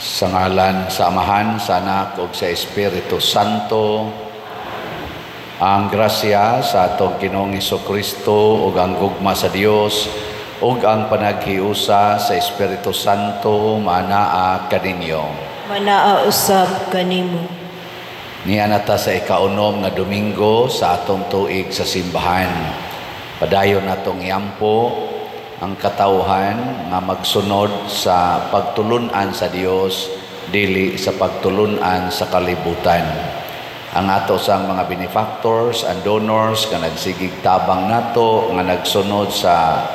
Sa ngalan sa Amahan, sa Anak ug sa Espiritu Santo, ang grasya sa atong Ginoong Kristo ug ang gugma sa Dios ug ang panaghiusa sa Espiritu Santo manaa kaninyo. Manaa usab kanimo. Niya nata sa ikaunom nga Domingo sa atong tuig sa simbahan. Padayon natong iampo ang katawhan nga magsunod sa pagtulunan sa Dios, dili sa pagtulunan sa kalibutan. Ang ato sang mga benefactors and donors nga nagsigig tabang nato nga nagsunod sa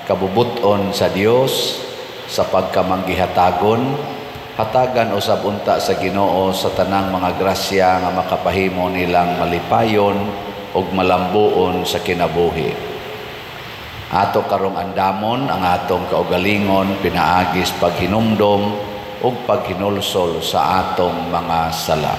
kabubuton sa Dios sa pagkamanggihatagon, hatagan usab unta sa Ginoo sa tanang mga grasya nga makapahimo nilang malipayon ug malambuon sa kinabuhi. Ato karong andamon ang atong kaugalingon pinaagis paghinumdom ug paghinulsol sa atong mga sala.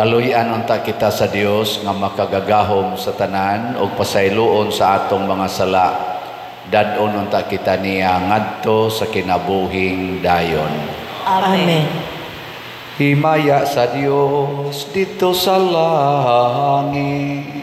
Kaluy-an unta kita sa Dios nga makagagahom sa tanan ug pasayloon sa atong mga sala. Dad-on unta kita niya ngadto sa kinabuhing dayon. Amen. Himaya sa Dios dito sa langit.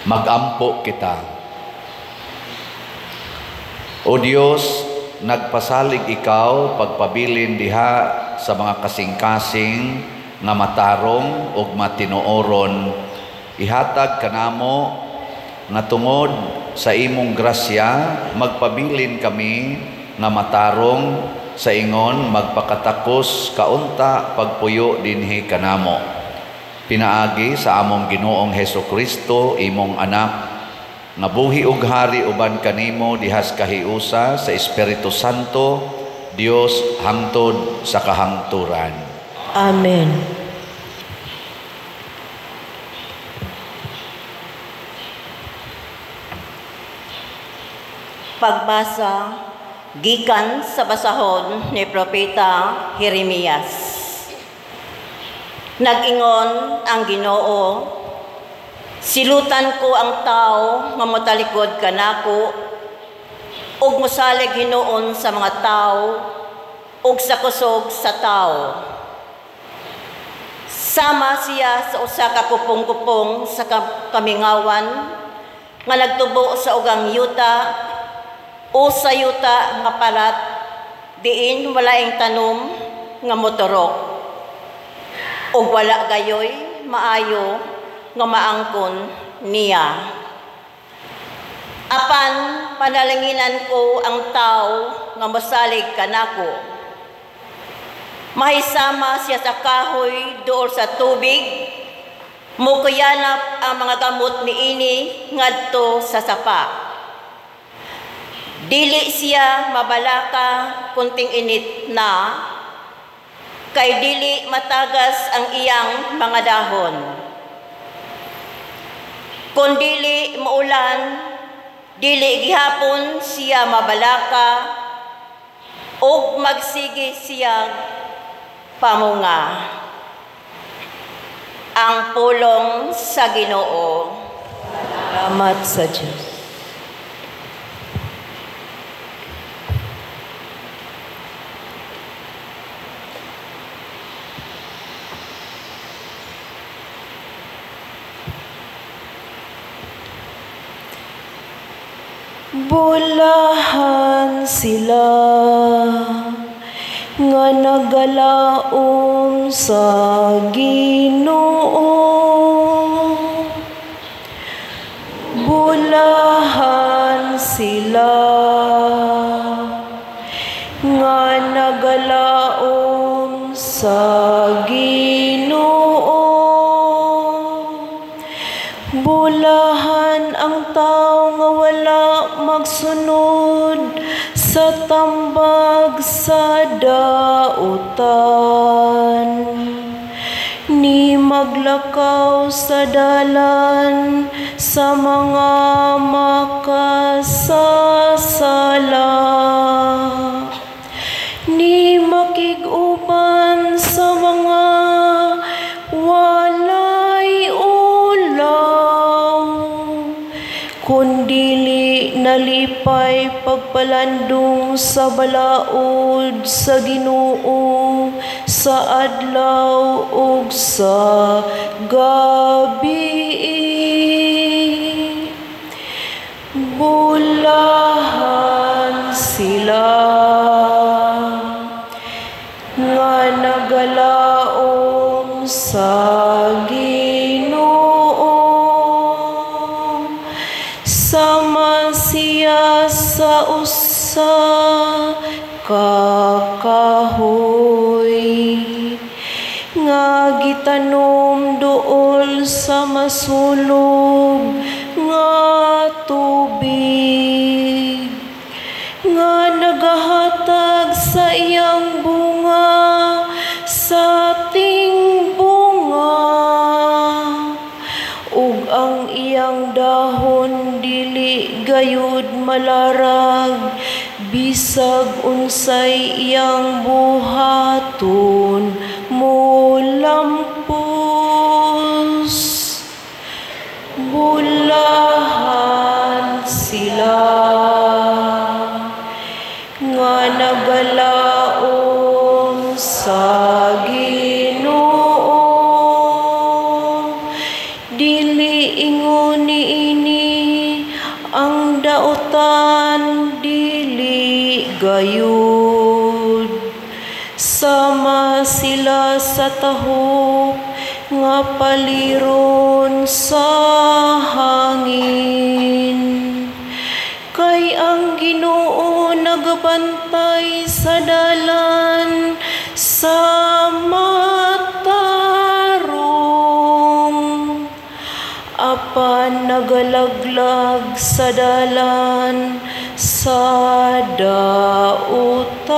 Magampo kita. O Dios, nagpasalig ikaw pagpabilin diha sa mga kasing-kasing nga matarong ug matinuoron. Ihatag kanamo nga tungod sa imong grasya magpabilin kami nga matarong sa ingon magpakatakos kaunta pagpuyo dinhi kanamo. Pinaagi sa among Ginoong Hesus Kristo, imong anak, nga buhi ug hari uban kanimo dihas kahiusa sa Espiritu Santo, Dios hangtod sa kahangturan. Amen. Pagbasa gikan sa basahon ni Propeta Jeremias. Nag-ingon ang Ginoo, silutan ko ang tao nga motalikod kanako ug mosalig hinuon sa mga tao ug sa kusog sa tao. Sama siya sa usa ka kupong-kupong sa kamingawan nga nagtubo sa ugang yuta o sa yuta nga parat diin walaing tanom nga motorok ug wala gayoy maayo nga maangkon niya. Apan panalanginan ko ang tao nga mosalig kanako. Mahisama siya sa kahoy duol sa tubig, mukuyanap ang mga gamot niini ngadto sa sapa. Dili siya mabalaka kunting init na, kay dili matagas ang iyang mga dahon. Kung dili muulan, dili gihapon siya mabalaka, ug magsige siya pamunga. Ang pulong sa Ginoo. Salamat sa Diyos. Bulahan sila nga nagalaom sa Ginoo. Bulahan sila nga nagalaom sa Ginoo. Bulahan ang tao nga wala magsunod sa tambag sa dautan, ni maglakaw sa dalan sa mga makasasala, ni makig-uban sa mga walay ulaw, kundili nalipay pagpalandong sa balaod sa Ginoo sa adlaw ug sa gabi. Bulahan sila nga nagalaom sa Ginoo. Sama siya sa usa ka kahoy nga gitanom duol sa masulog nga tubig, nga nagahatag sa iyang bunga sa tingbunga, ug ang iyang dahon dili gayud malarag, bisag unsay iyang buhaton molampos. Bulahan sila nga nagalaom sa Ginoo. Dili ingon niini ang dautan, dili gayud. Sama sila sa tahop nga paliron sa hangin. Kay ang Ginoo nagabantay sa dalan sa matarong, apan nagalaglag sa dalan sa dautan.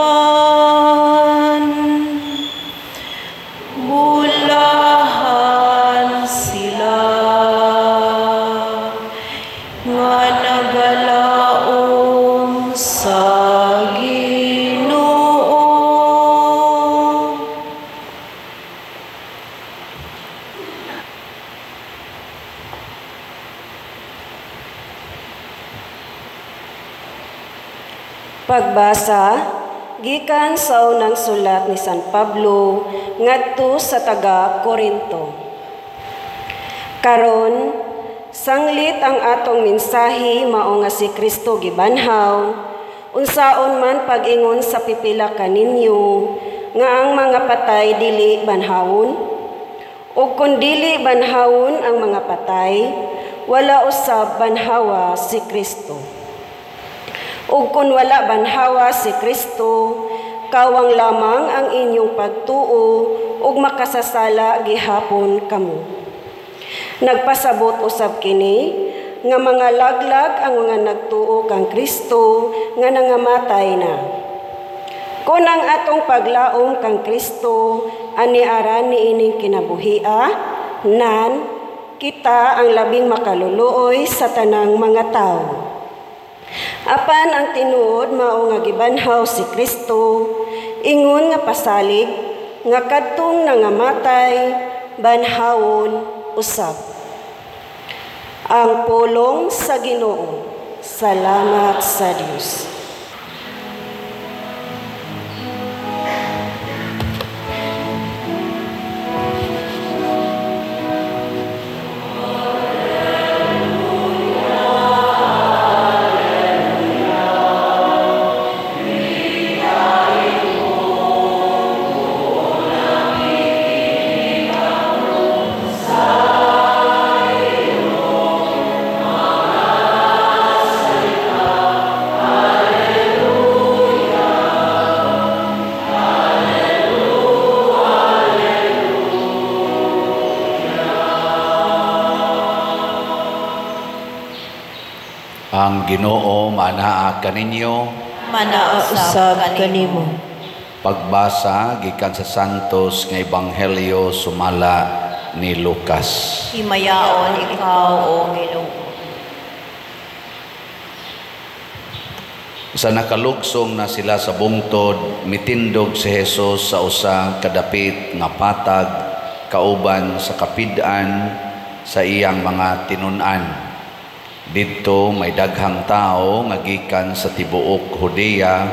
Bulahan sila nga nagalaom sa Ginoo. Pagbasa gikan sa unang sulat ni San Pablo ngadto sa taga Korinto. Karon, sanglit ang atong mensahe mao nga si Kristo gibanhaw, unsaon man pag-ingon sa pipila kaninyo nga ang mga patay dili banhawon? Ug kun dili banhawon ang mga patay, wala usab banhawa si Kristo. Ug kun wala banhawa si Kristo, kawang lamang ang inyong pagtuo ug makasasala gihapon kamo. Nagpasabot usab kini nga mga laglag ang mga nagtuo kang Kristo nga nangamatay na. Kun ang atong paglaom kang Kristo ani aran niining kinabuhia, nan kita ang labing makaluluoy sa tanang mga tawo. Apan ang tinuod mao nga gibanhaw si Kristo, ingon nga pasalig nga kadtong nangamatay banhawon usab. Ang pulong sa Ginoo. Salamat sa Dios. Ang Ginoo manaa kaninyo, manaa usab kanimo. Pagbasa gikan sa Santos nga Ebanghelyo sumala ni Lucas. Himayaon ikaw, o Ginoo. Sa nakalugsong na sila sa bungtod, mitindog si Jesus sa usa kadapit nga patag kauban sa kapid-an sa iyang mga tinun-an. Didto may daghang tao nga gikan sa tibuok Judea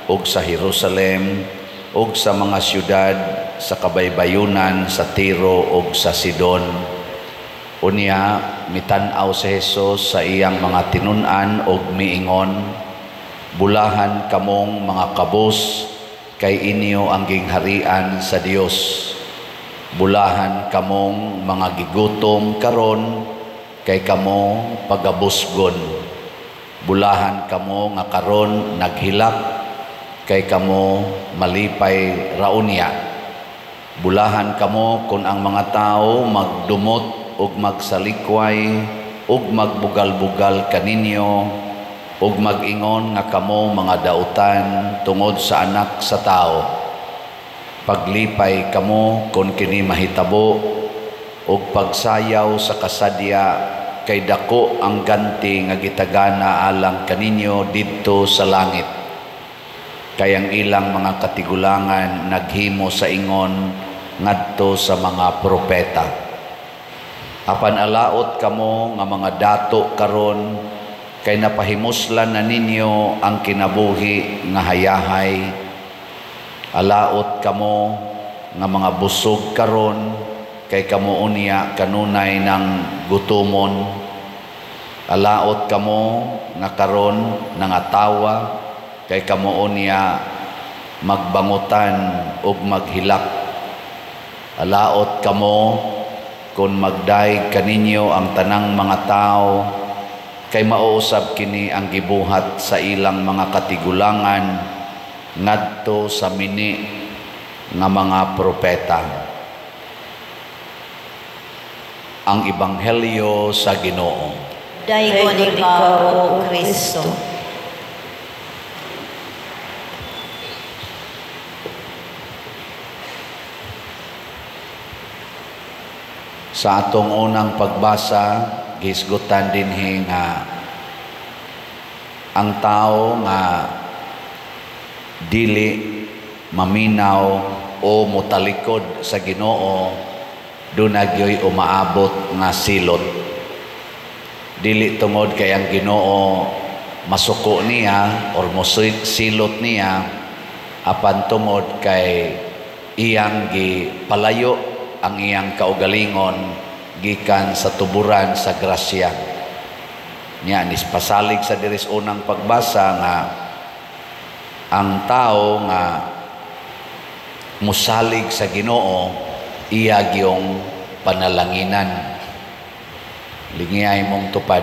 ug sa Jerusalem ug sa mga syudad sa kabaybayunan sa Tiro ug sa Sidon. Unya mitan-aw si Jesus sa iyang mga tinun-an ug miingon, "Bulahan kamong mga kabos, kay inyo ang gingharian sa Dios. Bulahan kamong mga gigutom karon, kay kamo pagabusgon. Bulahan kamo nga karon naghilak, kay kamo malipay raunya. Bulahan kamo kun ang mga tao magdumot ug magsalikway ug magbugal-bugal kaninyo ug mag-ingon nga kamo mga dautan tungod sa anak sa tao. Paglipay kamo kun kini mahitabo ug pagsayaw sa kasadya, kay dako ang ganti nga gitagana alang kaninyo didto sa langit. Kay ang ilang mga katigulangan naghimo sa ingon ngadto sa mga propeta. Apan alaot kamo nga mga dato karon, kay napahimuslan na ninyo ang kinabuhi nga hayahay. Alaot kamo nga mga busog karon, kay kamo unya kanunay nang gutumon. Alaot kamo nga karon nangatawa, kay kamo unya magbangutan ug maghilak. Alaot kamo kun magdaig kaninyo ang tanang mga tao, kay mauusab kini ang gibuhat sa ilang mga katigulangan ngadto sa mini nga mga propeta. Ang Ebanghelyo sa Ginoo. Daygon ikaw, O Kristo. Sa atong unang pagbasa, gisgutan dinhi nga ang tao nga dili maminaw o motalikod sa Ginoo, duna gyoy umaabot nga silot. Dili tungod kay ang Ginoo masuko niya or mosilot niya, apan tungod kay iyang gipalayo ang iyang kaugalingon gikan sa tuburan sa grasya. Nya nispasalig sa diris unang pagbasa nga ang tao nga musalig sa Ginoo iya gyung panalanginan. Lingiyay mong tupad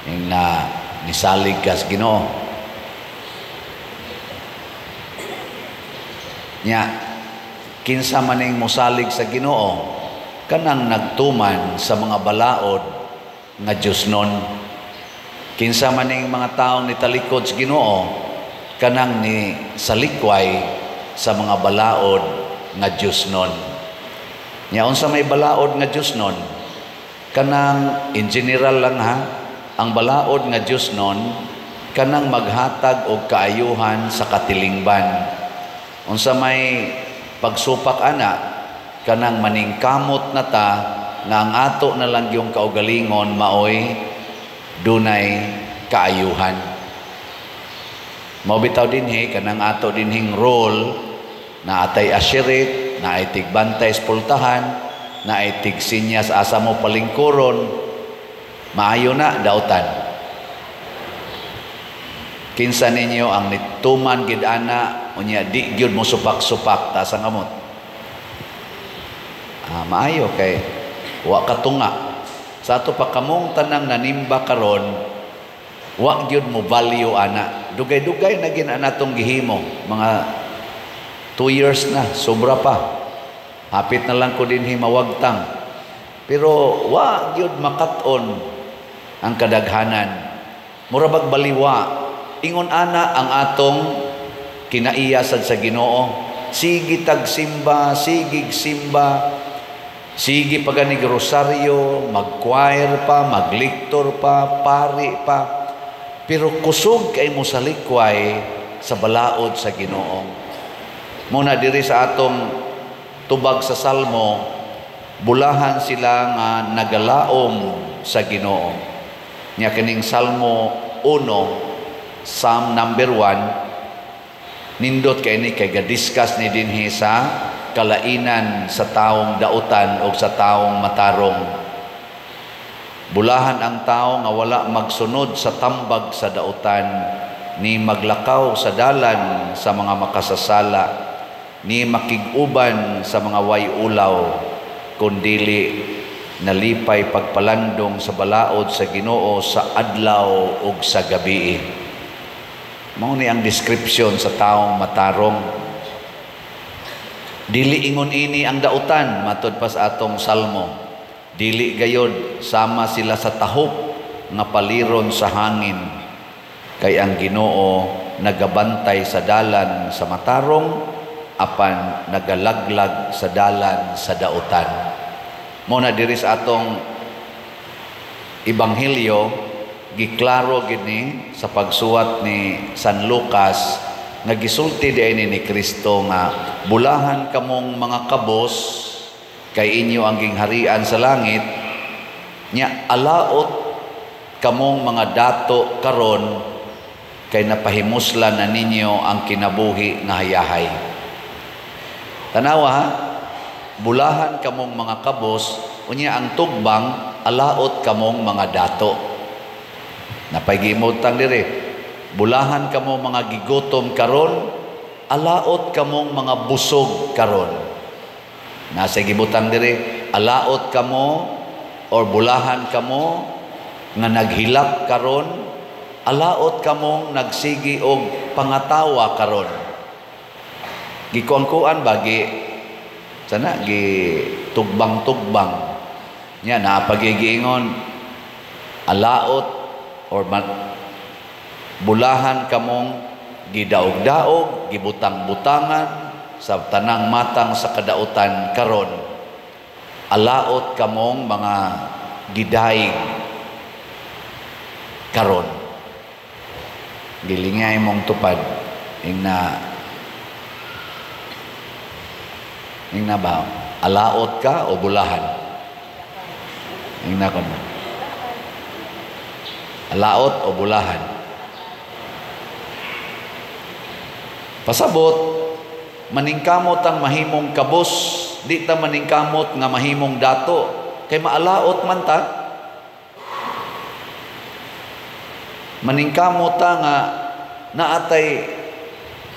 ning na nisalig ka sa Ginoo. Nya kinsa maning mosalig sa Ginoo? Kanang nagtuman sa mga balaod nga Dios nun. Kinsa maning mga taong nitalikod sa Ginoo? Kanang ni salikway sa mga balaod nga Dios nun. Nya unsa may balaod nga Dios nun? Kanang in general lang ha, ang balaod nga Dios nun kanang maghatag og kaayuhan sa katilingban. Unsa may pagsupak ana, kanang maningkamot na ta nga ang ato na lang yung kaugalingon maoy dunay kaayuhan. Mao bitaw dinhi kanang ato dinhing role na atay ashirit, na ay tigbantay sa pultahan, na ay tigsinyas asa mo palingkuron, maayo na dautan. Kinsa ninyo ang nituman gid ana unya di gyud mo supak-supak, taas ang kamot. Maayo kay wa katunga. Sa ato pa kamong tanang nanimba karon, wa gyud mo value ana. Dugay-dugay na gin ana tong gihimo, mga 2 years na, sobra pa. Hapit na lang ko dinhi mawagtang. Pero wa gyud makat-on ang kadaghanan. Mura bag baliwa. Ingon ana ang atong kinaiya sad sa Ginoo. Sige tagsimba, sige simba, sige paganig rosaryo, mag-choir pa, magliktor pa, pari pa. Pero kusog kay mo sa likway sa balaod sa Ginoo. Muna diri sa atong tubag sa Salmo, bulahan sila nga nagalaom sa Ginoo. Nya kining Salmo 1, Psalm number 1, nindot kay ni kay gadiscuss ni dinhi sa kalainan sa taong dautan o sa taong matarong. Bulahan ang tao nga wala magsunod sa tambag sa dautan, ni maglakaw sa dalan sa mga makasasala, ni makig-uban sa mga way ulaw, kundili nalipay pagpalandong sa balaod sa Ginoo sa adlaw ug sa gabii. Mao ni ang description sa taong matarong. Dili ingon ini ang dautan, matud pa sa atong salmo. Dili gayod sama sila sa tahop nga paliron sa hangin. Kay ang Ginoo nagabantay sa dalan sa matarong, apan nagalaglag sa dalan sa dautan. Mao na diri sa atong ebanghelyo, giklaro gid ni sa pagsuwat ni San Lucas nga gisulti diay ni Kristo nga bulahan kamong mga kabos kay inyo ang gingharian sa langit. Nya alaot kamong mga dato karon kay napahimuslan na ninyo ang kinabuhi nga hayahay. Tanawa ha, bulahan kamong mga kabos, unya ang tugbang, alaot kamong mga dato. Napay giimutang dire, bulahan kamo mga gigutom karon, alaot kamong mga busog karon. Nasa gibutang dire, alaot kamo or bulahan kamo nga naghilak karon, alaot kamong nagsigi og pangatawa karon. Gikuangkuan ba gi sana gi tugbang-tugbang nya napagigiingon alaot or bulahan kamong gidaog-daog, gibutang-butangan sa tanang matang sa kadautan karon, alaot kamong mga gidaig karon. Gilingay mong tupad ingna ingna ba alaot ka o bulahan? Ingna ko na. Alaot o bulahan? Pasabot, maningkamot ang mahimong kabos, di ta maningkamot nga mahimong dato, kay maalaot man ta. Maningkamot ta nga naatay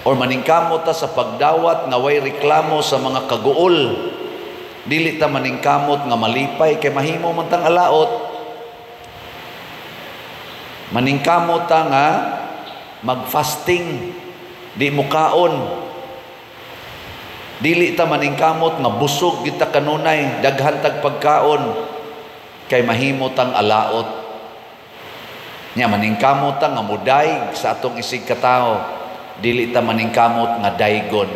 or maningkamot ta sa pagdawat nga way reklamo sa mga kaguol. Dili ta maningkamot nga malipay kay mahimo man tang alaot. Maningkamot ta nga magfasting, di mukaon. Dili ta maningkamot nga busog kita kanunay, daghan tag pagkaon kay mahimo tang alaot. Nya maningkamot ta nga mudaig sa atong isig katawo, dili ta maningkamot nga daygon.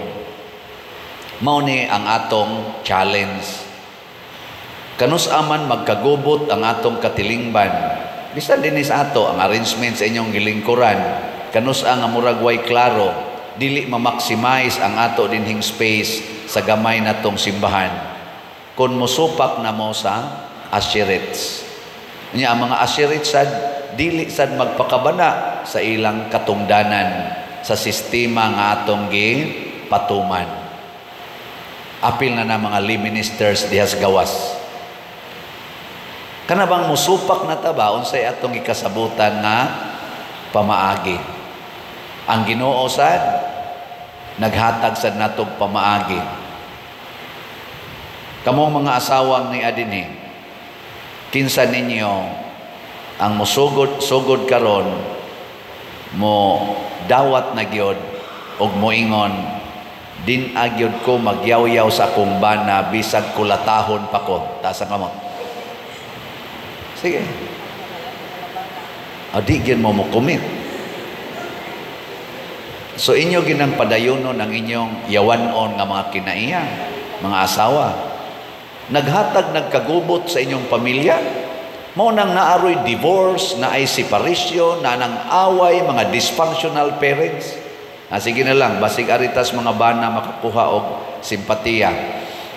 Mao ni ang atong challenge. Kanus-a man magkagubot ang atong katilingban, bisan dinhi sa ato ang arrangement sa inyong gilingkuran, kanus-a nga murag way klaro, dili ma-maximize ang ato dinhing space sa gamay natong simbahan kung mosupak na mo sa asherets. Nya ang mga asherets sad dili sad magpakabana sa ilang katungdanan sa sistema nga atong gipatuman. Apil na na mga lay ministers diha sa gawas. Kana bang musupak na ta ba unsay atong gikasabutan nga pamaagi? Ang Ginoo sad naghatag sad natong pamaagi. Kamong mga asawang ni adinhi, kinsa ninyo ang musugod sugod karon mo dawat na gyud og moingon, din agyod ko magyawyaw sa akong bana bisag kulatahon pa ko. Taas ang kamot. Sige. Di gyud mo mo-commit. So inyo ginang padayonon ang inyong yawanon nga mga kinaiya, mga asawa. Naghatag nagkagubot sa inyong pamilya. Mao nang naaroy divorce, naay separation, na nang away, mga dysfunctional parents. Sige na lang, basig aritas mga bana makakuha og simpatiya.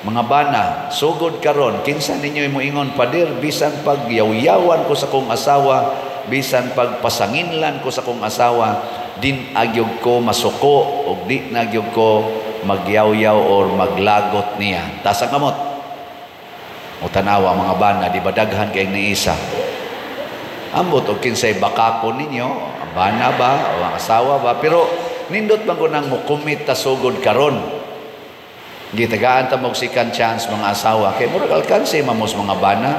Mga bana, sugod karon, kinsa ninyo moingon, pader, bisan pag yaw-yawan ko sa kong asawa, bisan pag pasanginlan ko sa kong asawa, din agyog ko masuko og di nagyog ko magyawyaw or maglagot niya. Taas ang kamot. O tanawa mga bana, di ba daghan kay niisa? Ambot og kinsay bakako ninyo, ang bana ba o ang asawa ba, pero nindot man ko nang mukumit ta sugod karon. Gitagaan ta og second chance mga asawa kay murag alkanse mamos mga bana.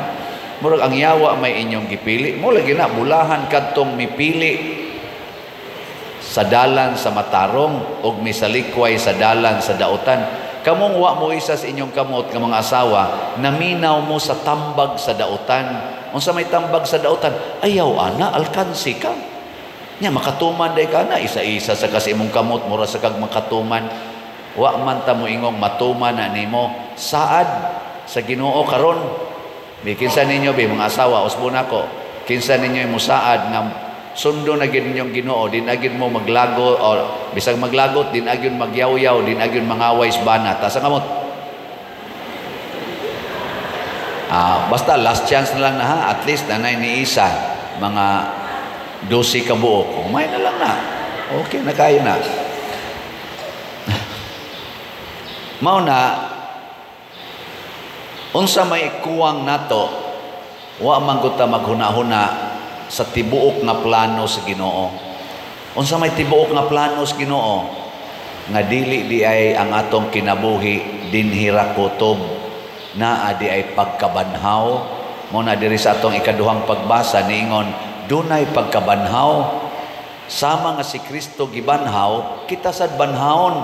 Murag ang yawa may inyong gipili. Mo lagi na bulahan kadtong mipili sa dalan sa matarong og misalikway sa dalan sa dautan. Kamong wa mo isa sa inyong kamot nga mga asawa, naminaw mo sa tambag sa dautan. Unsa may tambag sa dautan? Ayaw ana, alkanse ka. Nya makatuman day ka na, isa-isa sa kasi imong kamot mura sa kag makatuman. Wa man ta mo ingong matuman na nimo saad sa Ginoo karon. Bi kinsa ninyo bi mga asawa, usbon ako. Kinsa ninyo musaad nga sundo na gid ninyong Ginoo, din agyon mo maglago or bisag maglagot, din agyon magyawyaw, din agyon mangaway sa bana. Taas ang kamot. Basta last chance na lang na ha, at least nanay ni isa mga 12 ka buok. Umay na lang na. Okay na kayo na. Mao na Unsa may kuwang nato, wa man gud ta maghuna-huna sa tibuok nga plano sa Ginoo. Unsa may tibuok nga plano sa Ginoo? Nga dili di ay ang atong kinabuhi dinhi ra kutob, naa di ay pagkabanhaw. Mo na diri sa atong ikaduhang pagbasa niingon dunay pagkabanhaw. Sama nga si Kristo gibanhaw, kita sad banhawon.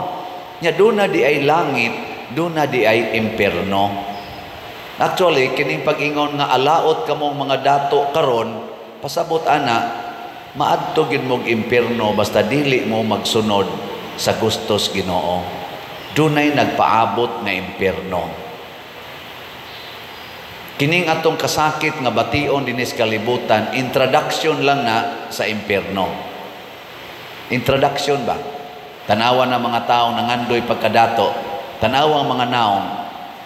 Nya duna di ay langit, duna di ay impierno. Actually, kining pag-ingon nga alaot kamong mga dato karon, pasabot ana, maadto gid mog impierno basta dili mo magsunod sa gustos Ginoo. Dunay nagpaabot nga impierno. Kining atong kasakit nga bation dinis kalibutan, introduction lang na sa impierno. Introduction ba? Tanawa na mga tao nangandoy pagkadato, tanawa ang mga naong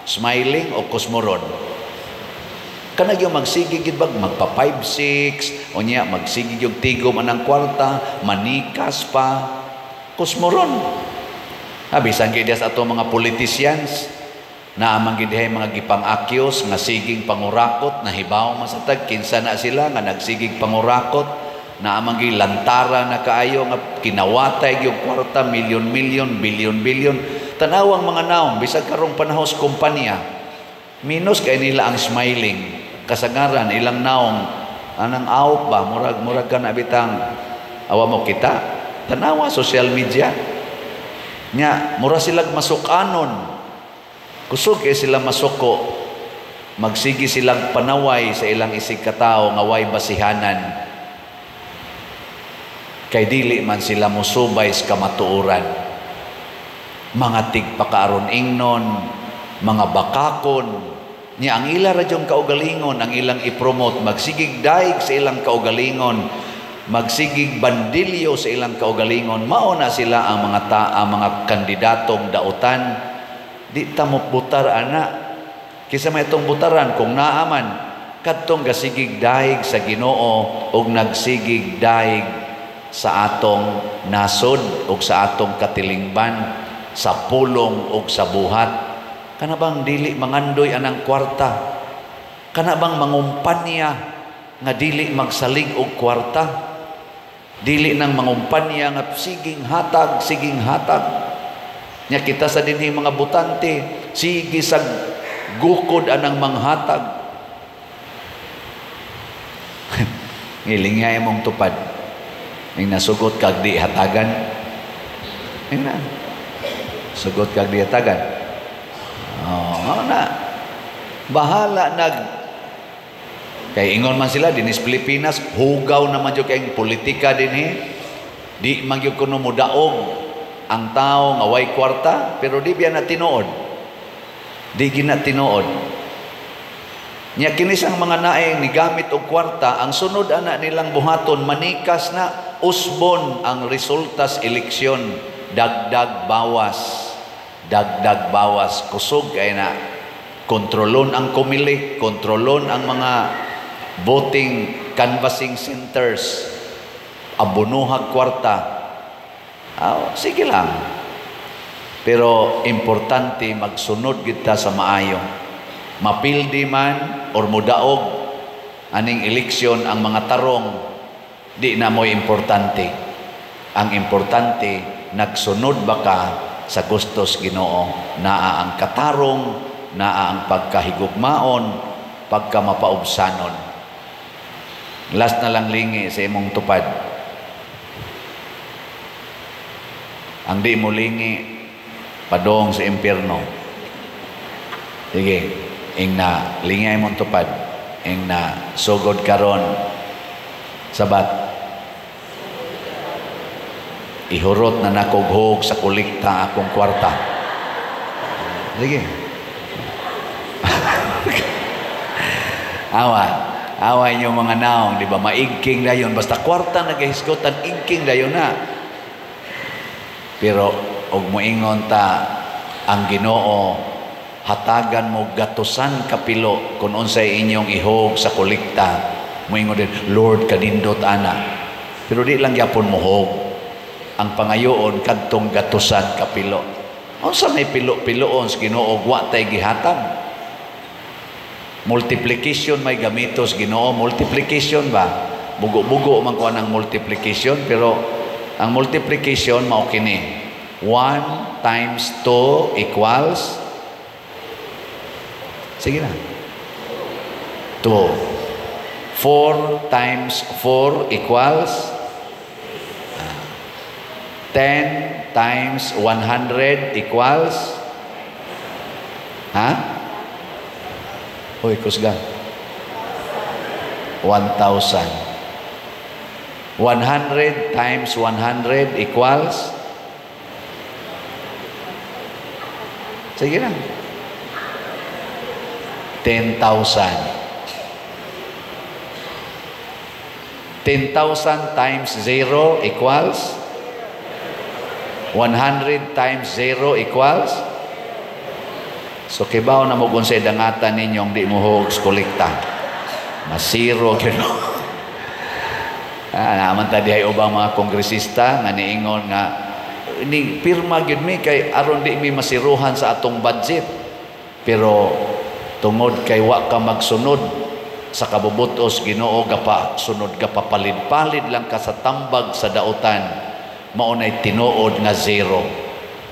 smiling o kusmoron. Kanag yung magsigig gid bag magpa 5-6 o niya magsigig yung tigom anang kwarta, manikas pa, kusmoron. Bisan gid sa ato mga politicians na amang gid dihay mga gipang-akyos nga siging pangurakot, nahibaw man sa tag kinsa na sila nga nagsigig pangurakot, na amang gi lantara na kaayo nga kinawatay yung kwarta, milyon-milyon, bilyon-bilyon. Tanawang mga naong bisag karong panahon sa kumpanya, minus kay nila ang smiling, kasagaran ilang naong anang awok ba, murag ka na bitang awa mo kita, tanawa social media nya mura silag masukanon, kusog kay sila masuko, magsigi silang panaway sa ilang isig katao nga way basihanan, kay dili man sila mosubay sa kamatuoran. Mga tigpakaaron ingnon, mga bakakon niya, ang ila radyong kaugalingon ang ilang ipromote, magsigig daig sa ilang kaugalingon, magsigig bandilyo sa ilang kaugalingon. Mao na sila ang mga ang mga kandidatong dautan. Di ta mo butar ana, kisa may itong butaran kung naaman kadtong gasigig daig sa Ginoo og nagsigig daig sa atong nasod og sa atong katilingban, sa pulong og sa buhat. Kana bang dili mangandoy anang kwarta? Kana bang mangumpanya nga dili magsalig og kwarta? Dili nang mangumpanya nga siging hatag, siging hatag. Nya kita sa dinhi mga butante, sige sa gukod anang manghatag. Ngilingay mong tupad. Ning nasugot kag di hatagan. Ning na. Sugot kag di hatagan. Oh, na. Bahala nag kay ingon man sila dinis Pilipinas, hugaw naman jud kay politika dinhi. Di man gyud kuno modaog ang tao nga way kwarta, pero di biya na tinuod. Di gina tinuod. Nya kinis ang mga naeng nigamit og kwarta, ang sunod ana nilang buhaton manikas na, usbon ang resultas eleksyon, dagdag bawas, dagdag bawas, kusog kay na. Kontrolon ang kumilik, kontrolon ang mga voting canvassing centers, abonohag kwarta. Oh, sige lang. Pero importante magsunod kita sa maayo. Mapildi man or mudaog aning eleksyon ang mga tarong, di na mo'y importante. Ang importante, nagsunod ba ka sa gustos Ginoo? Naa ang katarong, naa ang pagkahigugmaon, pagkamapaubsanon. Last na lang lingi sa imong tupad. Ang di mo lingi, padong sa impierno. Sige, ing na lingay mong tupad, ing na sugod karon sabat, ihurot na nakughog sa kolekta akong kwarta. Sige. Awa, awa inyong mga naong, di ba? Maigking dayon, basta kwarta nagahisgotan, igking dayon na. Pero og moingon ta ang Ginoo, hatagan mo gatusan kapilo kung unsay inyong ihog sa kolekta. Moingon din, Lord, kanindot ana. Pero di lang gyapon mohog. Ang pangayoon kadtong gatusan kapilo. Unsa may pilo-piloon sa Ginoo wa tay gihatag? Multiplication may gamitos Ginoo, multiplication ba? Bugo-bugo man ko ang multiplication, pero ang multiplication mao kini. 1 times 2 equals, sige na, 2. 4 times 4 equals 10 times 100 equals, ha? Uy, kusga. 1,000. 100 times 100 equals, sige na, 10,000. 10,000 times 0 equals 100 times 0 equals. So kibaw na mo kung sa dangatan ninyong di mo hogs kolekta. Masiro gino. Naman ta dihay ubang mga kongresista nga niingon nga ni pirma gyud mi kay aron di mi masiruhan sa atong budget. Pero tungod kay wa ka magsunod sa kabubutos Ginoo, gapa sunod gapapalid-palid lang ka sa tambag sa dautan, mao nay tinuod nga zero.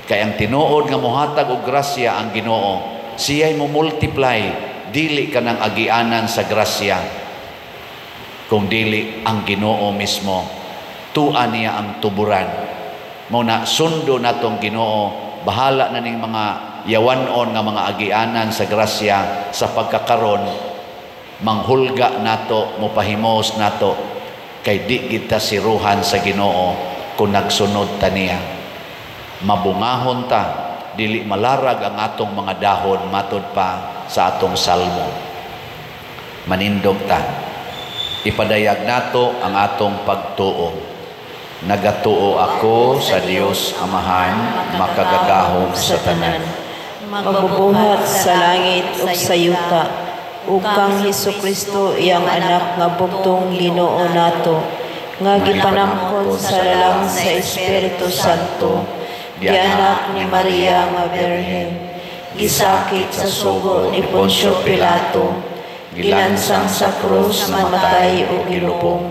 Kay ang tinuod nga mohatag og grasya ang Ginoo, siya'y mo multiply, dili ka nang agianan sa grasya kung dili ang Ginoo mismo. Tua niya ang tuburan. Mao na sundo natong Ginoo, bahala na ning mga yawanon nga mga agianan sa grasya sa pagkakaron, manghulga nato, mopahimos nato, kay di kita siruhan sa Ginoo kung nagsunod ta niya. Mabungahon ta, dili malarag ang atong mga dahon matod pa sa atong salmo. Manindog ta, ipadayag nato ang atong pagtuo. Nagatuo ako sa Dios Amahan, makagagahom sa tanan, magbubuhat sa langit ug sa yuta, ug kang Hesukristo iyang anak nga bugtong Ginoo nato, nga gipanangkon sa lalang sa Espiritu Santo, gianak ni Maria nga Birhen, gisakit sa sugo ni Poncio Pilato, gilansang sa krus, namatay ug gilubong,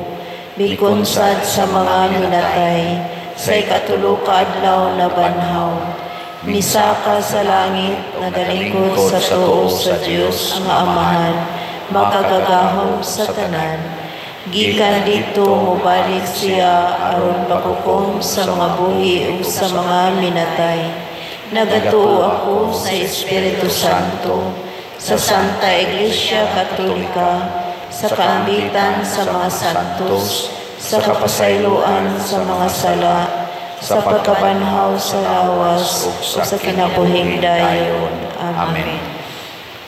mikunsad sa mga minatay, sa ikatulo ka adlaw nabanhaw, misaka sa langit, nagalingkod sa tuo sa Dios nga Amahan, makagagahom sa tanan. Gikan dito mobalik siya aron paghukom sa mga buhi ug sa mga minatay. Nagatuo ako sa Espiritu Santo, sa Santa Iglesia Katolika, sa kaambitan sa mga santos, sa kapasayloan sa mga sala, sa pagkabanhaw sa lawas, ug sa kinabuhing dayon. Amen.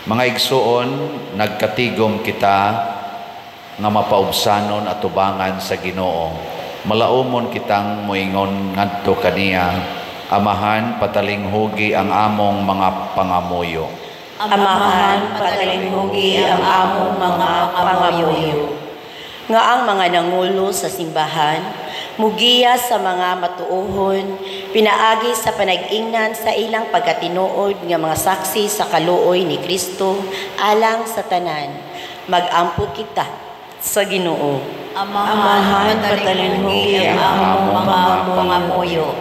Mga igsuon, nagkatigom kita nga mapaubsanon at tubangan sa Ginoo. Malaumon kitang moingon ngadto kaniya, Amahan, patalinghugi ang among mga pangamuyo. Amahan, patalinghugi ang among mga pangamuyo. Nga ang mga nangulo sa simbahan, mugiya sa mga matuohon, pinaagi sa panag-ingnan sa ilang pagkatinuod nga mga saksi sa kaluoy ni Kristo alang sa tanan. Magampo kita sa Ginoo. Amahan, patalinghugi ang among mga pangamuyo.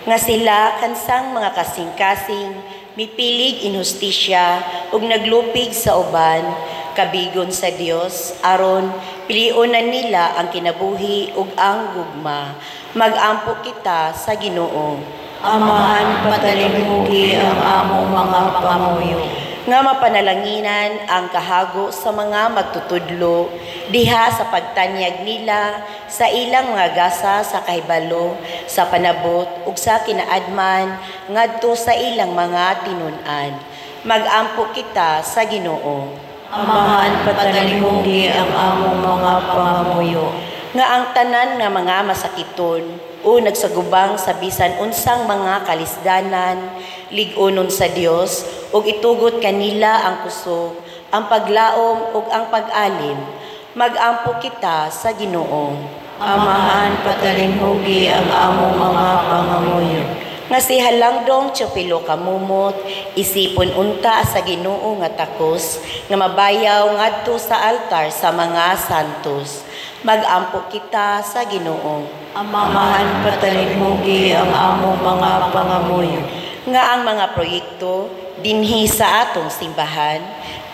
Nga sila kansang mga kasing-kasing, mipilig inhustisya ug naglupig sa uban, kabigon sa Dios aron pilion na nila ang kinabuhi ug ang gugma. Magampo kita sa Ginoo. Amahan, patalinghugi ang among mga pangamuyo. Nga mapanalanginan ang kahago sa mga magtutudlo diha sa pagtanyag nila sa ilang mga gasa sa kahibalo, sa panabot ug sa kinaadman ngadto sa ilang mga tinun-an. Magampo kita sa Ginoo. Amahan, patalinghugi ang among mga pangamuyo. Nga ang tanan nga mga masakiton o nagsagubang sa bisan unsang mga kalisdanan, lig-onon sa Dios ug itugot kanila ang kusog, ang paglaom ug ang pag-alim. Magampo kita sa Ginoo. Amahan, patalinghugi ang among mga pangamuyo. Nga si Halangdong Teofilo Camomot, isipon unta sa Ginoo nga takos, nga mabayaw ngadto sa altar sa mga santos. Magampo kita sa Ginoo. Amahan, patalimhugi ang among mga pangamuyo. Nga ang mga proyekto dinhi sa atong simbahan,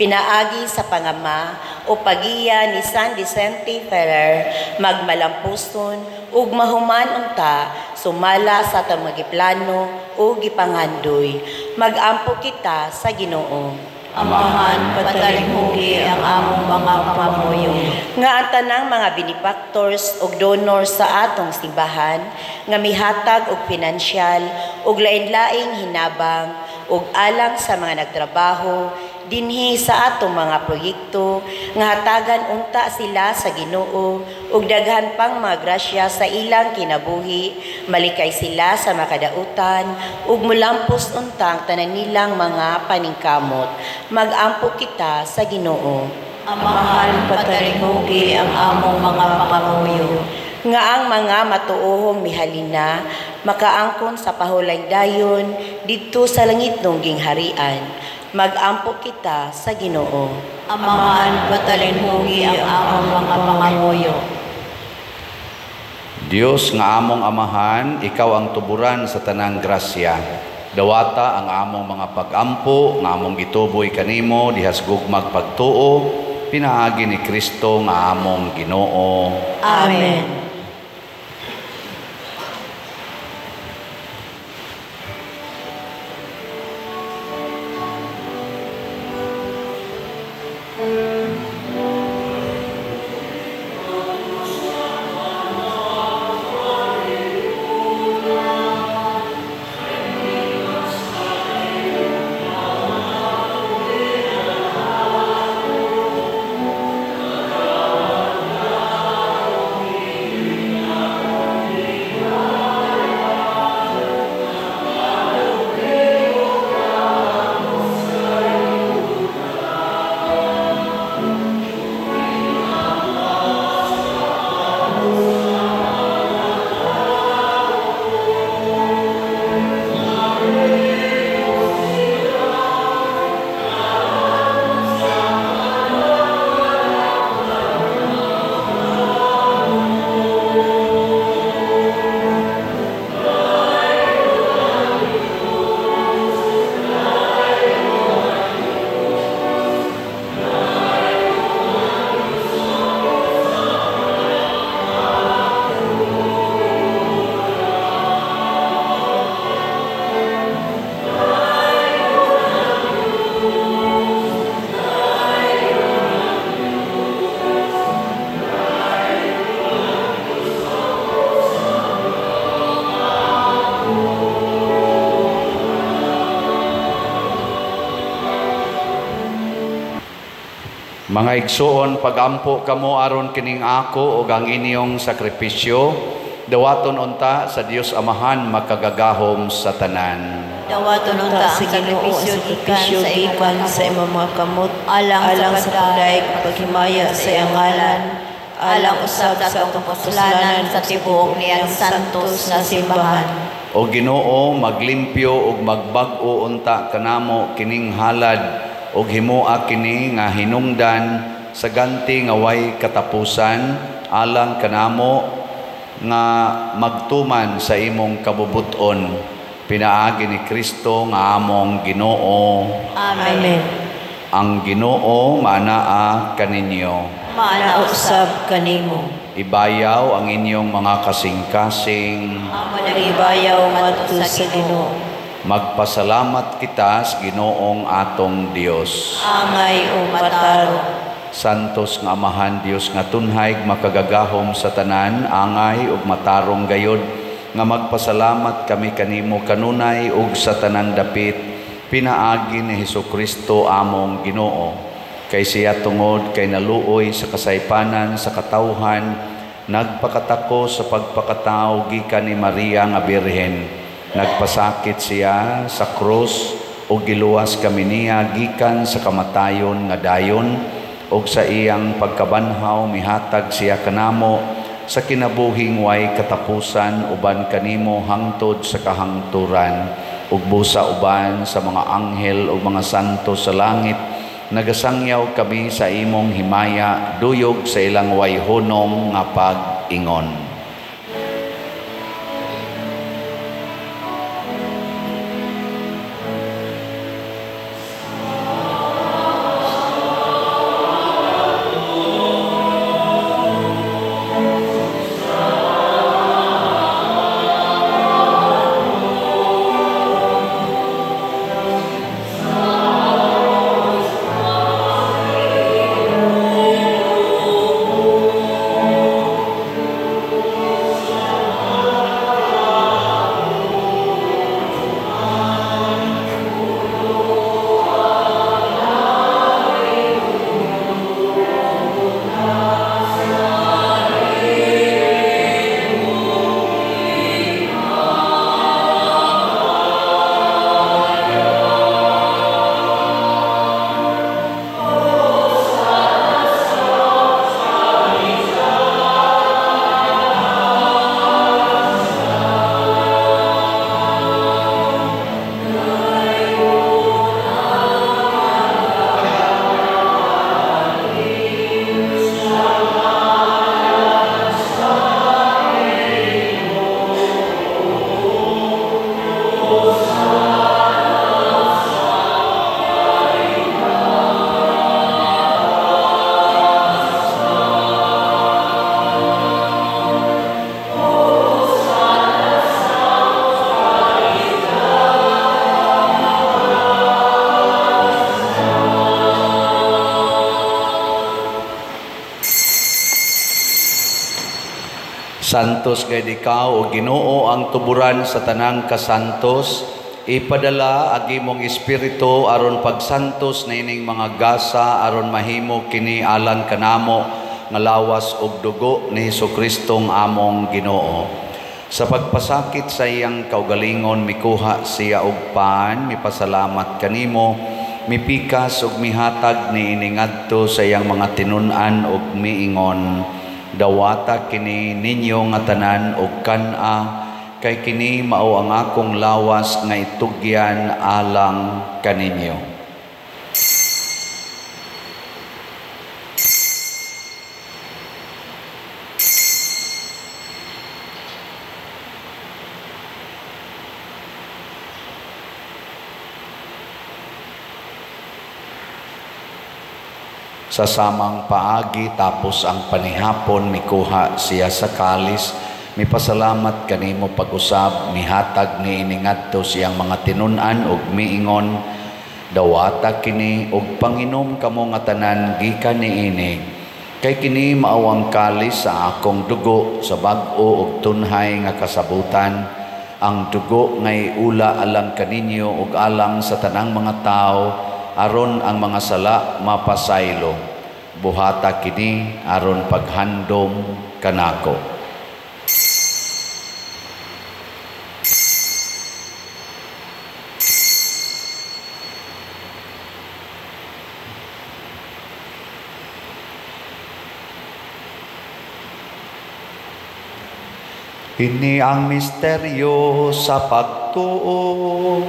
pinaagi sa pangama o pagiya ni San Vicente Ferrer, magmalampuson ug mahuman unta sumala sa atong magiplano ug gipangandoy. Magampo kita sa Ginoo. Amahan, patalimhugi ang among mga pangamuyo. Nga ang tanang mga benefactors ug donors sa atong simbahan nga mihatag og pinansyal ug lain-laing hinabang ug alang sa mga nagtrabaho dinhi sa atong mga proyekto, nga hatagan unta sila sa Ginoo ug daghan pang mga grasya sa ilang kinabuhi, malikay sila sa makadautan ug mulampos unta ang tanan nilang mga paningkamot. Magampo kita sa Ginoo. Amahan, patalimhugi ang among mga pangamuyo. Nga ang mga matuohong mihalina makaangkon sa pahulayng dayon didto sa langitnong gingharian. Magampo kita sa Ginoo. Amahan, patalimhugi ang among mga pangamuyo. Dios nga among Amahan, ikaw ang tuburan sa tanang grasya. Dawata ang among mga pagampo nga among gituboy kanimo dihas gugmag pagtuo, pinaagi ni Kristo nga among Ginoo. Amen. Mga igsuon, pagampo kamo aron kining ako ug ang inyong sakripisyo, dawaton unta sa Dios Amahan makagagahom sa tanan. Dawaton unta sa ang Ginoo ang sakripisyo sakripisyo gikan gikan sa imong mga kamot, alang alang sa pagdaig ug paghimaya sa iyang ngalan, alang usab sa atong kapuslanan sa tibuok niyang santos nga simbahan. O Ginoo, maglimpyo ug magbag-o unta kanamo kining halad ug himoa kini nga hinungdan sa ganti nga way katapusan alang kanamo nga magtuman sa imong kabubuton, pinaagi ni Kristo nga among Ginoo. Amen. Amen. Ang Ginoo maanaa kaninyo. Maana usab Usab kanimo. Ibayaw ang inyong mga kasing-kasing. amo Ibayaw ngadto sa Ginoo. Magpasalamat kita sa Ginoong atong Dios. Angay o matarong. Santos nga Amahan, Dios nga tunhay, makagagahom sa tanan, angay ug matarong gayod, nga magpasalamat kami kanimo kanunay ug sa tanang dapit, pinaagi ni Hesukristo among Ginoo. Kay siya tungod kay naluoy sa kasaypanan sa katawhan, nagpakatako sa pagpakatao gikan ni Maria nga Birhen. Nagpasakit siya sa krus ug giluwas kami niya gikan sa kamatayon nga dayon, ug sa iyang pagkabanhaw mihatag siya kanamo sa kinabuhing way katapusan uban kanimo hangtod sa kahangturan ug busa uban sa mga anghel ug mga santo sa langit nagasangyaw kami sa imong himaya duyog sa ilang way hunong nga pag-ingon. Santos gayud ikaw o Ginoo ang tuburan sa tanang kasantos, ipadala ang imong espiritu aron pagsantos niining mga gasa aron mahimo kini alang kanamo nga lawas ug dugo ni Hesus-Kristong among Ginoo. Sa pagpasakit sa iyang kaugalingon mikuha siya og pan, mipasalamat kanimo, mipikas ug mihatag niini ngadto sa iyang mga tinun-an ug miingon, dawata kini ninyo nga tanan og kan-a, kay kini mao ang akong lawas nga itugyan alang kaninyo. Sa samang paagi tapos ang panihapon mikuha siya sa kalis, mipasalamat kanimo pag-usab, mihatag niini ngadto siyang mga tinun-an ug miingon, dawata kini ug panginom kamo nga tanan gikan niini, kay kini mao ang kalis sa akong dugo sa bag-o ug tunhay nga kasabutan, ang dugo nga iula alang kaninyo ug alang sa tanang mga tawo aron ang mga sala mapasaylo. Buhata kini aron paghandom kanako. Ini ang misteryo sa pagtuo.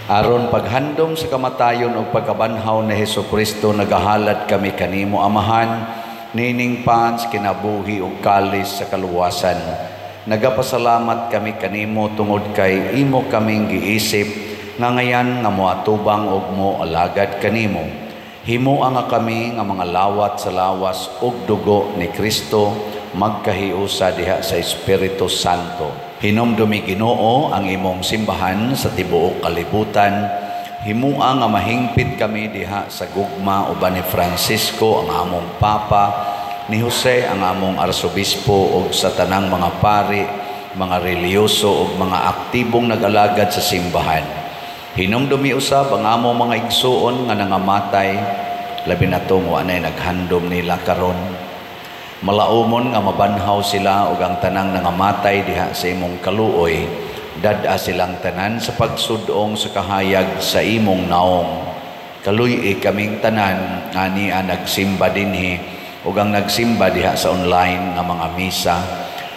Aron paghandom sa kamatayon ug pagkabanhaw ni Hesukristo, nagahalad kami kanimo Amahan, nining pans kinabuhi ug kalis sa kaluwasan. Nagapasalamat kami kanimo tungod kay imo kaming giisip nga ngayan nga moatubang og moalagad kanimo. Himua nga kami nga mga lawat sa lawas ug dugo ni Kristo magkahiusa diha sa Espiritu Santo. Hinumdumi Ginoo ang imong simbahan sa tibuok kalibutan. Himua nga mahingpit kami diha sa gugma uban ni Francisco ang among Papa, ni Jose ang among Arsobispo ug sa tanang mga pari, mga relihiyoso ug mga aktibong nag-alagad sa simbahan. Hinumdumi usab ang among mga igsuon nga nangamatay, labi na tong wa nay naghandom nila karon. Malaumon nga mabanhaw sila ug ang tanang nangamatay diha sa imong kaluoy, dad-a silang tanan sa pagsudong sa kahayag sa imong naong. Kaluy-i kaming tanan nga nia nagsimba dinhi ug ang nagsimba diha sa online nga mga misa.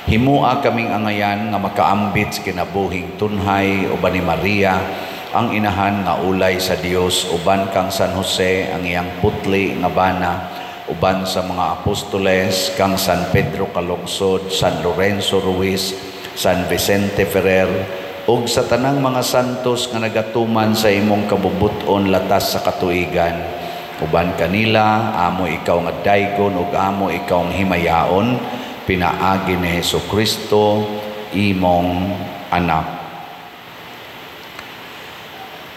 Himua kaming angayan nga makaambit sa kinabuhing tunhay uban ni Maria ang inahan nga ulay sa Dios, uban kang San Jose ang iyang putli nga bana, uban sa mga apostoles kang San Pedro Calungsod, San Lorenzo Ruiz, San Vicente Ferrer, ug sa tanang mga santos nga nagatuman sa imong kabubut-on latas sa katuigan. Uban kanila amo ikaw nga daygon ug amo ikaw ang himayaon, pinaagi ni Hesus Kristo imong anak.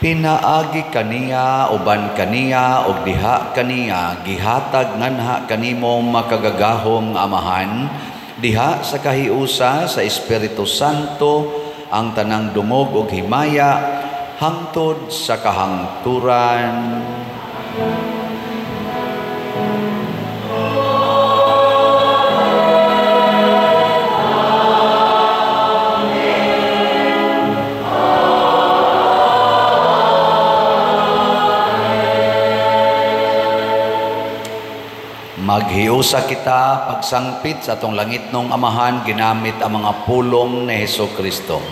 Pinaagi kaniya, uban kaniya, ug diha kaniya, gihatag nganha kanimo makagagahom nga Amahan, diha sa kahiusa sa Espiritu Santo ang tanang dungog ug himaya hangtod sa kahangturan. Maghiusa kita pagsangpit sa atong langitnong Amahan ginamit ang mga pulong ni Hesus Kristo.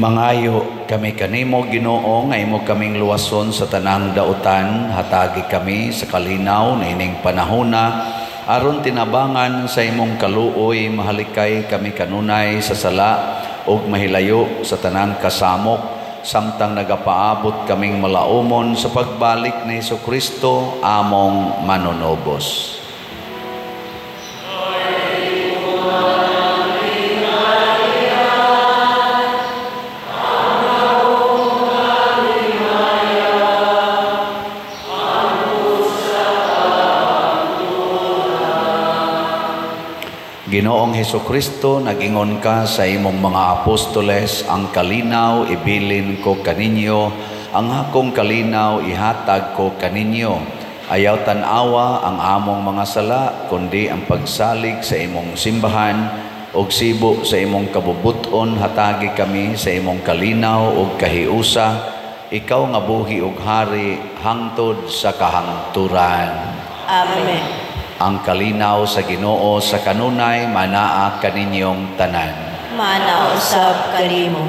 Mangayo kami kanimo Ginoo nga imo kaming luwason sa tanang dautan, hatagi kami sa kalinaw niining panahona aron tinabangan sa imong kaluoy, mahalikay kami kanunay sa sala ug mahilayo sa tanang kasamok, samtang nagapaabot kaming malaumon sa pagbalik ni Hesukristo among manunubos. Ginoong Hesukristo, nagingon ka sa imong mga apostoles, ang kalinaw ibilin ko kaninyo, ang akong kalinaw ihatag ko kaninyo. Ayaw tan-awa ang among mga sala, kundi ang pagsalig sa imong simbahan, ug sibo sa imong kabubuton, hatagi kami sa imong kalinaw ug kahiusa, ikaw nga buhi ug hari hangtod sa kahangturan. Amen. Ang kalinaw sa Ginoo sa kanunay manaa kaninyong tanan. Mana usab kanimo.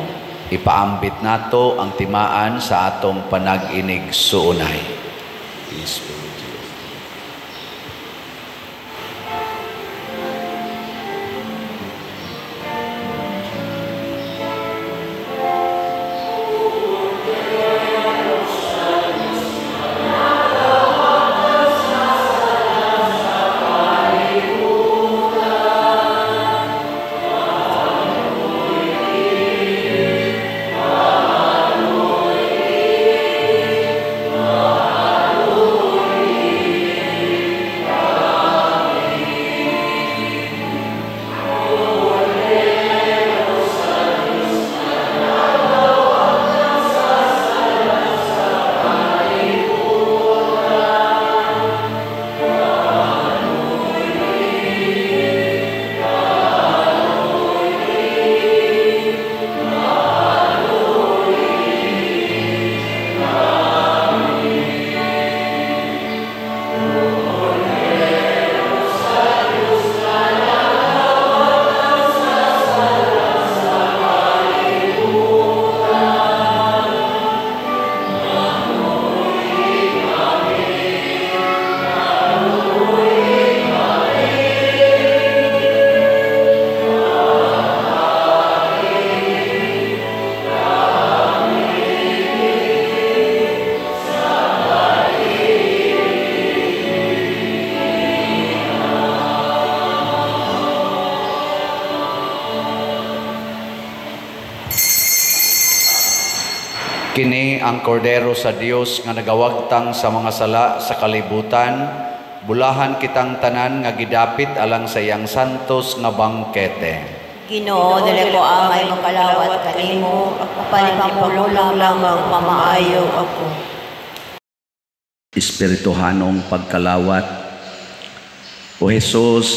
Ipaambit nato ang timaan sa atong panag-inig suunay. Peace be with you. Kini ang kordero sa Dios nga nagawagtang sa mga sala sa kalibutan, bulahan kitang tanan nga gidapit alang sa iyang santos nga bangkete. Ginoo, dili ko angay makalawat kanimo, apan ipamulong lamang mamaayo ako. Espirituhanong pagkalawat. O Hesus,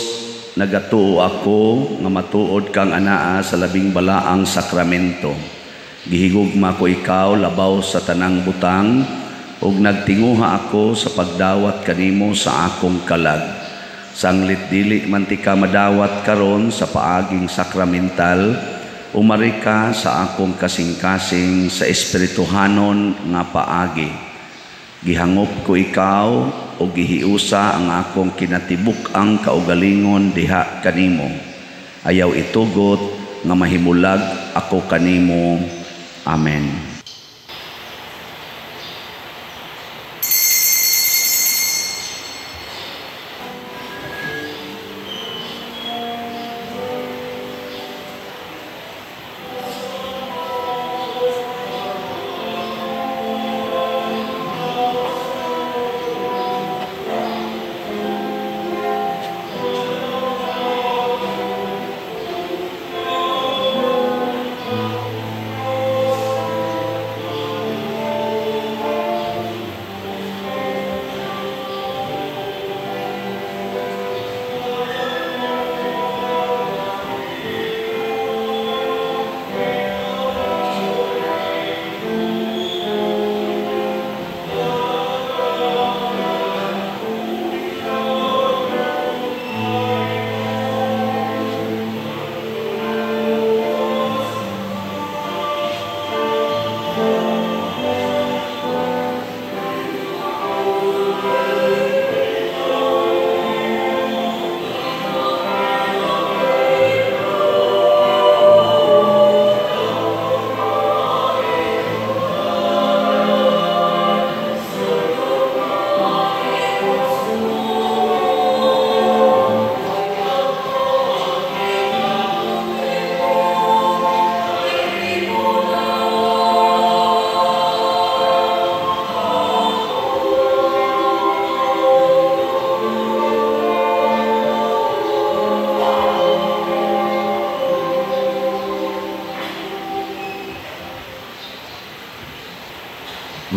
nagatuo ako nga matuod kang anaa sa labing balaang sakramento. Gihigugma ko ikaw labaw sa tanang butang ug nagtinguha ako sa pagdawat kanimo sa akong kalag. Sanglit dili man tika madawat karon sa paaging sakramental, umari ka sa akong kasing-kasing sa espirituhanon nga paagi. Gihangop ko ikaw o gihiusa ang akong kinatibuk-ang kaugalingon diha kanimo. Ayaw itugot nga mahimulag ako kanimo. Amen.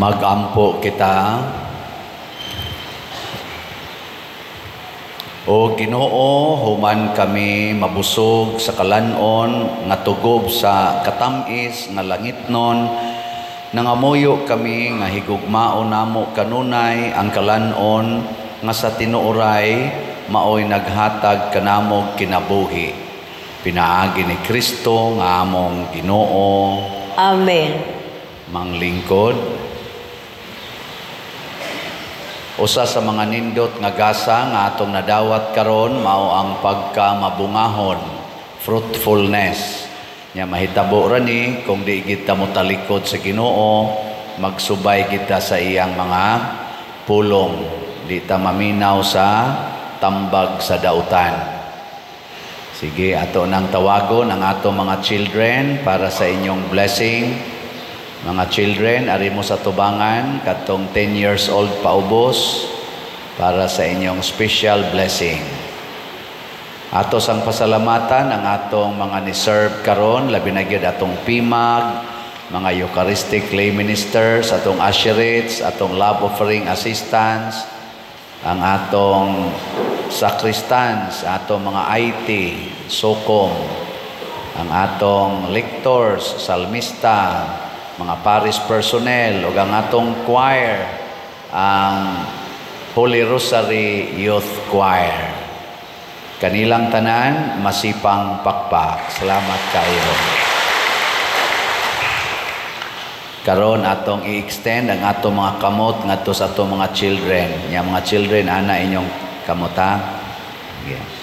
Magampo kita. O Ginoo, human kami mabusog sa kalanon nga tugob sa katamis nga langitnon, nangamuyo kami nga higugmao namo kanunay ang kalanon nga sa tinuoray maoy naghatag kanamog kinabuhi. Pinaagi ni Kristo nga among Ginoo. Amen. Manglingkod. Usa sa mga nindot nga gasa nga atong nadawat karon mao ang pagkamabungahon, fruitfulness. Nya mahitabo ra ni kung di kita motalikod sa Ginoo, magsubay kita sa iyang mga pulong, di ta maminaw sa tambag sa dautan. Sige, ato nang tawagon ang ato mga children para sa inyong blessing. Mga children, ari mo sa tubangan, katong 10 years old paubos, para sa inyong special blessing. Ato sang pasalamatan ang atong mga ni-serve karon, labi na gyud atong PIMAG, mga Eucharistic lay ministers, atong usherates, atong love offering assistants, ang atong sacristans, atong mga IT, SOCOM, ang atong lectors, salmista, mga parish personnel, ug ang atong choir, ang Holy Rosary Youth Choir. Kanilang tanan, masipang pakpak. Salamat kayo. Karon atong i-extend ang atong mga kamot ngadto sa atong mga children. Nya mga children, ana inyong kamot ha. Yeah.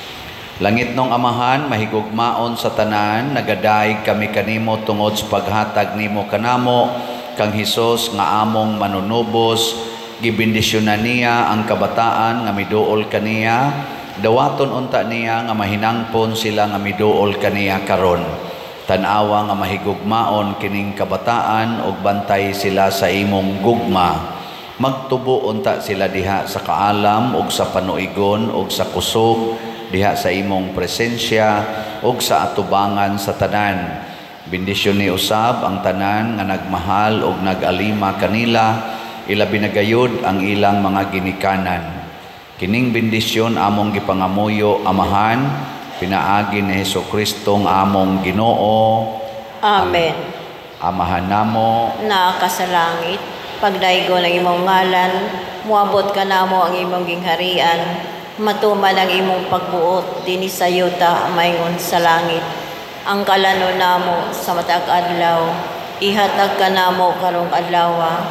Langit nong Amahan, mahigugmaon sa tanan, nagadaig kami kanimo tungod sa paghatag nimo kanamo kang Hesus nga among manunubos. Gibendisyonan niya ang kabataan nga miduol kaniya, dawaton unta niya nga mahinangpon sila nga miduol kaniya karon. Tan-awa nga mahigugmaon kining kabataan ug bantay sila sa imong gugma. Magtubo unta sila diha sa kaalam ug sa panuigon ug sa kusog diha sa imong presensya ug sa atubangan sa tanan. Bendisyon ni usab ang tanan nga nagmahal ug nag-alima kanila, ilabi na gayud ang ilang mga ginikanan. Kining bendisyon among gipangamuyo, Amahan, pinaagi ni Hesukristo nga among Ginoo. Amen. Amahan namo naa ka sa langit, pagdaygon ang imong ngalan, moabot kanamo ang imong gingharian, matuman ang imong pagbuot dinhi sa yuta maingon sa langit. Ang kalanon namo sa matag adlaw, ihatag kanamo karong adlaw.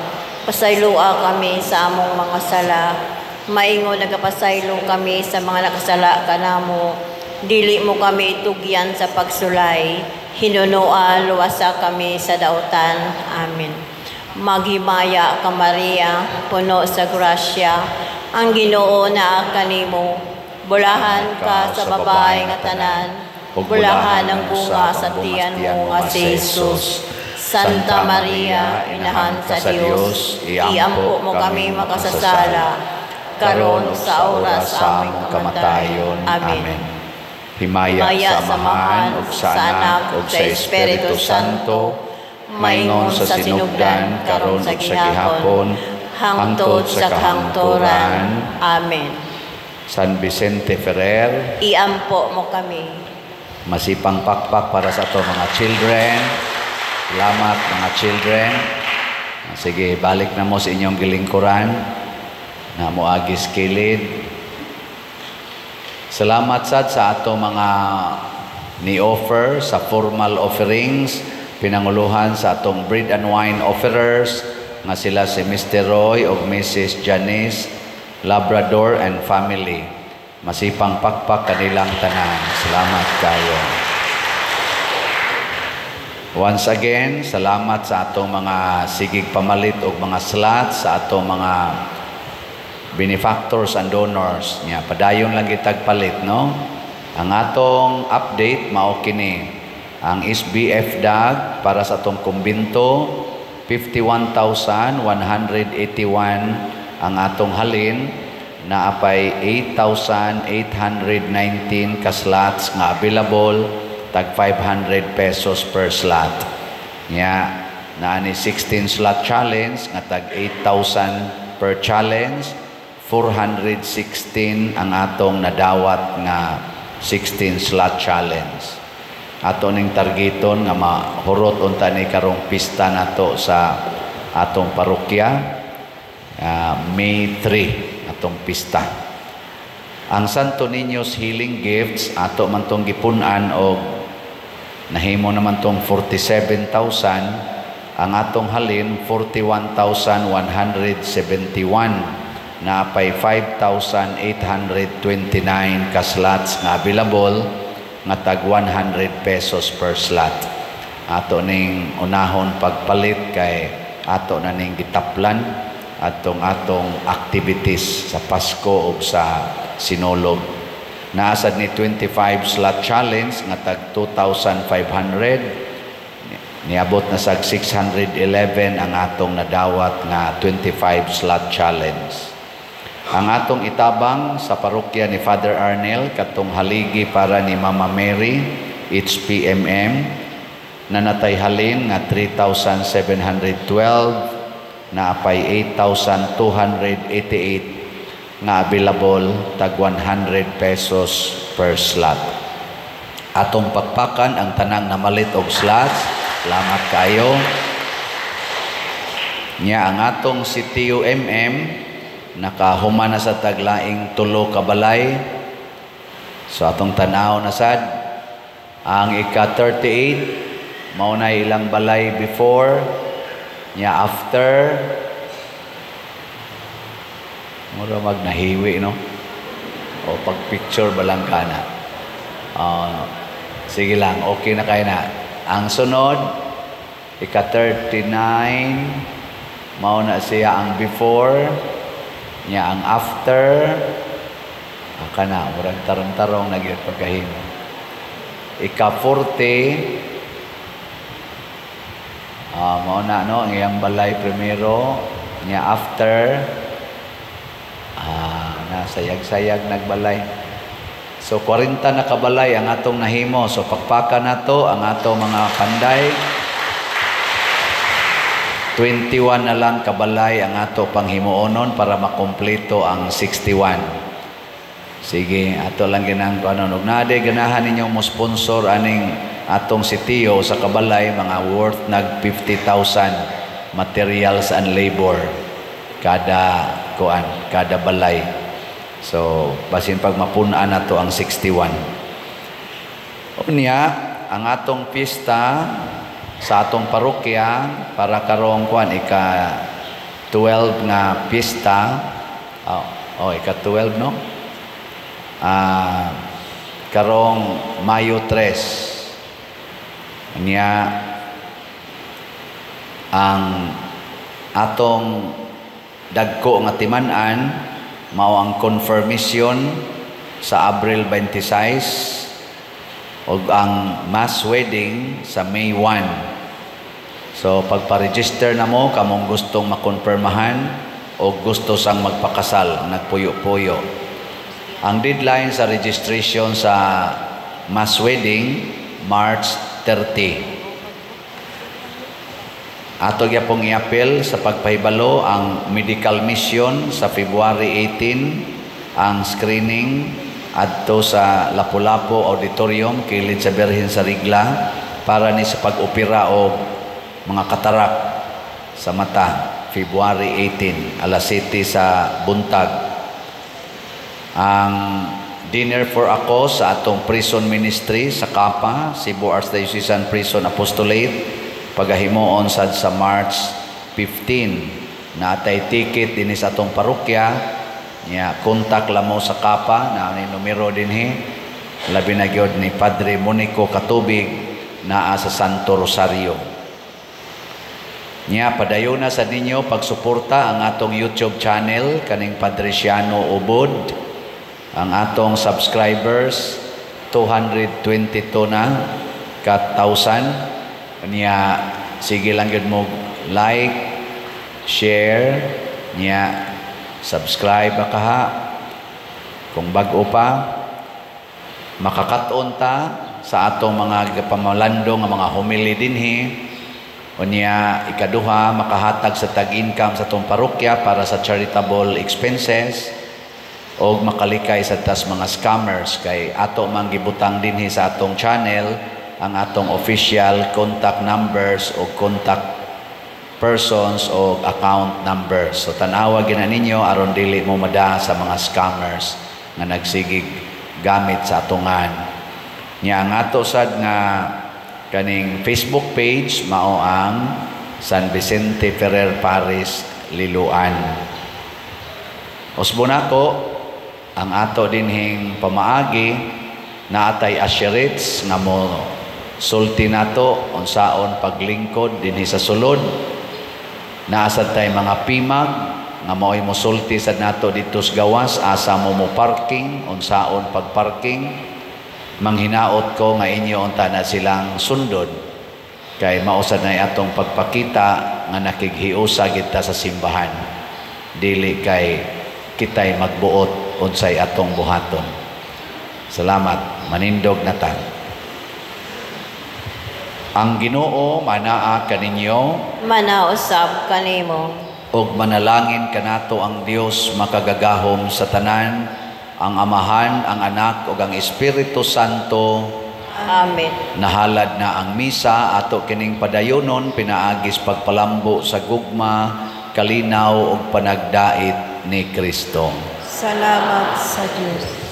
Pasayloa kami sa among mga sala, maingon nagapasaylo kami sa mga nakasala kanamo. Dili mo kami itugyan sa pagsulay, hinunoa luwasa kami sa dautan. Amen. Maghimaya ka, Maria, puno sa grasya, ang Ginoo naa kanimo. Bulahan ka sa babae nga tanan, bulahan ang bunga sa tiyan mo nga si Jesus. Santa Maria, Inahan sa Dios, iampo mo kami makasasala, karon sa oras sa aming kamatayon. Amen. Himaya sa Amahan, ug sa Anak, ug sa Espiritu Santo, maingon sa sinugdan, karon ug sa gihapon, hangtod sa kahangturan. Amen. San Vicente Ferrer, iampo mo kami. Masipang pakpak para sa ato mga children. Salamat, mga children. Sige, balik na mo sa inyong gilingkuran. Na moagis kilid. Salamat sad sa ato mga ni-offer sa formal offerings, pinanguluhan sa atong bread and wine offerers nga sila si Mr. Roy ug Mrs. Janice Labrador and family. Masipang pakpak kanilang tanan. Salamat kayo. Once again, salamat sa atong mga sigig pamalit og mga slots sa atong mga benefactors and donors. Nya padayon lang gitag palit, no? Ang atong update mao kini. Ang SBF DAG para sa atong kumbinto, 51,181 ang atong halin, na apay 8,819 ka slots nga available, tag 500 pesos per slot. Nya naa ni 16 slot challenge nga tag 8,000 per challenge, 416 ang atong nadawat nga 16 slot challenge. Ato ning targeton nga mahurot unta ni karong pista nato sa atong parokya, May 3 atong pista. Ang Santo Niño's Healing Gifts ato man tong gipun-an og nahimo naman tong 47,000, ang atong halin 41,171, na pay 5,829 ka slots nga available nga tag 100 pesos per slot. Ato ning unahon pagpalit kay ato na ning gitaplan atong atong activities sa Pasko ug sa Sinulog. Naasad ni 25 slot challenge nga tag 2,500, niabot na sag 611 ang atong nadawat nga 25 slot challenge. Ang atong itabang sa parokya ni Father Arnel katong haligi para ni Mama Mary HPMM nanatay halin nga 3,712, na apay 8,288 nga available, tag 100 pesos per slot. Atong pakpakan ang tanang namalit og slots. Salamat kayo. Nya ang atong CTUMM nakahuman na sa taglaing tulo ka balay. So atong tanaw na sad ang ika-38, mao na ilang balay before, nya after. Mura mag nahiwi, no? O pag picture balang kana. Sige lang, okay na kayo na. Ang sunod, ika-39, mao na siya ang before, nya ang after. Kana, murag tarong-tarong na gyud pagkahimo. Ika-40, Mao na, no, ang iyang balay primero niya, after nasayag-sayag nagbalay. So 40 na kabalay ang atong nahimo. So pakpaka nato ang atong mga panday. 21 na lang kabalay ang ato panghimuonon para makumpleto ang 61. Sige, ato lang ginang ano, ug naa diay ganahan ninyong mo sponsor aning atong sitio sa kabalay, mga worth nag 50,000 materials and labor kada kuan, kada balay. So basin pag mapun-an nato ang 61. Unya, ang atong pista sa atong parokya para karong kuan, ika 12 nga pista. Oh, ika 12, no, karong Mayo 3. Niya ang atong dagko nga timan-an mao ang confirmation sa Abril 26 ug ang mass wedding sa May 1. So pagpa-register na mo kamong gustong makonfirmahan o gusto sang magpakasal, nagpuyo-puyo. Ang deadline sa registration sa mass wedding, March 30. Ato gyapong i-appeal sa pagpahibalo ang medical mission sa February 18, ang screening adto sa Lapu-Lapu Auditorium, kilid sa Birhen sa Rigla, para ni sa pag-opera og mga katarak sa mata, February 18, alas 7 sa buntag. Ang dinner for a cause sa atong prison ministry sa KAPA, Cebu Archdiocesan Prison Apostolate, pagahimuon sad sa March 15. Natay ticket dinhi sa atong parokya nya, kontak lang mo sa KAPA na ni numero dinhi, labi na gyud ni Padre Monico Katubig, naa sa Santo Rosario. Nya padayon na sa ninyo pagsuporta ang atong YouTube channel kaning Padre Siano Ubod. Ang atong subscribers 222 na ka thousand. Nya sige lang gyud mo like, share, nya subscribe ka ha. Kung bag-o pa, makakaton ta sa atong mga pamalandong nga mga homily dinhi. Unya, ikaduha, makahatag sa tag-income sa atong parokya para sa charitable expenses o makalikay sa tas mga scammers, kay ato mang gibutang dinhi sa atong channel ang atong official contact numbers o contact persons o account numbers. So tanawa gina ninyo aron dili mo mada sa mga scammers nga nagsigig gamit sa atongan. Nya ang ato sad nga kaning Facebook page mao ang San Vicente Ferrer Parish, Liloan. Usbon nako ang ato dinhing pamaagi, naatay usherates nga mo sulti nato unsaon paglingkod dinhi sa sulod. Naa sad tay mga pimag nga mao'y mosulti sad nato didto sa gawas, asa mo mo parking, unsaon pagparking. Manghinaot ko nga inyo unta na silang sundon kay mao sad na atong pagpakita nga nakighiusa kita sa simbahan, dili kay kitay magbuot unsay atong buhaton. Salamat. Manindog na ta. Ang Ginoo manaa kaninyo. Manausab kanimo. Ug manalangin kanato ang Dios makagagahom sa tanan, ang Amahan, ang Anak ug ang Espiritu Santo. Amen. Nahalad na ang misa, ato kining padayonon pinaagis pagpalambo sa gugma, kalinaw ug panagdait ni Kristo. Salamat sa Dios.